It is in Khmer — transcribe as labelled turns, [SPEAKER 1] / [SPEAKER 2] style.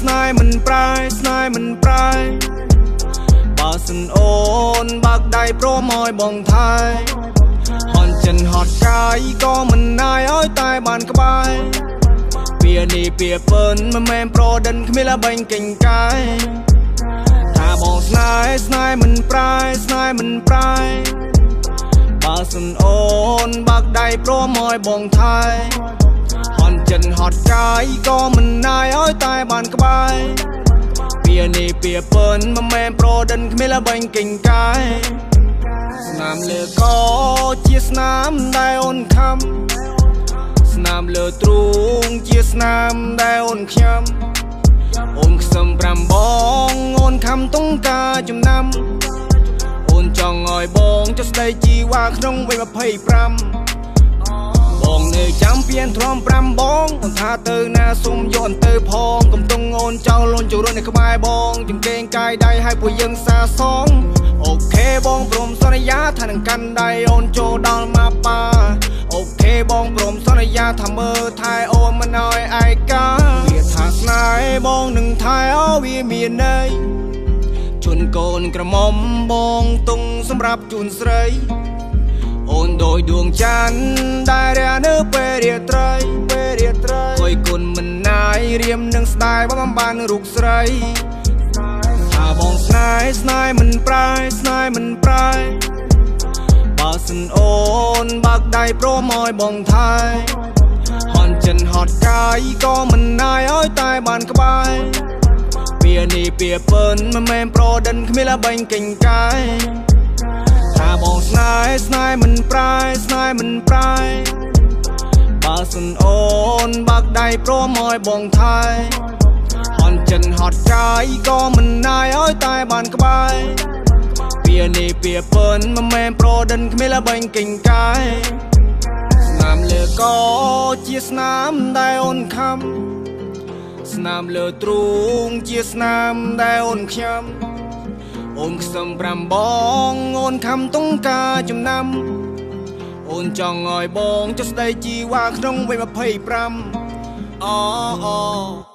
[SPEAKER 1] ស្នេហ៍មិនប្រែស្នេហ៍មិនប្រែបើសិនអូនបើកដៃព្រមឲ្យបងថែហន់ចិនហត់កាយក៏មិនណាយឲ្យតែបានក្បែរពីនេះពីពើនមិនមែនប្រដិនគ្មានល្បែងកេងកាយថាបងស្នេហ៍ស្នេហ៍មិនប្រែស្នេហ៍មិនប្រែបើសិនអូនបើកដៃព្រមឲ្យបងថែហន់ចិនហត់កាយក៏មិនណាយឲ្យតែបានក្បែរពីនេះពីពើនមិនមែនប្រដិនគ្មានល្បែងកេងកាយស្នាមលើកជាស្នាមដែលអូនខំស្នាមលើទ្រូងជាស្នាមដែលអូនខ្ញុំអូនខ្សឹមប្រាំបងអូនខំតុងការចំណាំអូនចង់ឲ្យបងចុះស្ដីជីវ៉ាក្នុងវ័យ25បងនៅចាំពៀនទ្រាំ5បងអូនថាទៅណាសុំយកទៅផងកំតុងអូនចោលអូនចូលនៅក្បែរបងចង្កេងកាយដៃឲ្យពួកយើងសាសងអូខេបងព្រមសន្យាថានឹងកាន់ដៃអូនចូលដល់មកប៉ាអូខេបងព្រមសន្យាថាមើលថែអូនមិនឲ្យឯកាវាថាស្នេហ៍បងនឹងថែអូវាមានន័យជូនកូនក្រមុំបងទុងសម្រាប់ជូនស្រីអូនដោយដួងច័ន្ទដែលរះនៅពេលរាត្រីពេលរាត្រីគយគុណមិនណាយរៀមនឹងស្ដាយបងបានរូបស្រីថាបងស្នេហ៍ស្នេហ៍មិនប្រែស្នេហ៍មិនប្រែបើសិនអូនបើកដៃព្រមឲ្យបងថែហន់ចិនហត់កាយក៏មិនណាយឲ្យតែបានក្បែរពីនេះពីពើនមិនមែនប្រដិនគ្មានល្បែងកេងកាយថាបងស្នេហ៍ស្នេហ៍មិនប្រែស្នេហ៍មិនប្រែបើសិនអូនបើកដៃព្រមឲ្យបងថែហន់ចិនហត់កាយក៏មិនណាយឲ្យតែបានក្បែរពីនេះពីពើនមិនមែនប្រដិនគ្មានល្បែងកេងកាយស្នាមលើកជាស្នាមដែលអូនខំស្នាមលើទ្រូងជាស្នាមដែលអូនខ្ញុំអូនខ្សឹមប្រាំបងអូនខំតុងការចំណាំអូនចង់ឲ្យបងចុះស្ដីជីវ៉ាក្នុងវ័យ25អូអូ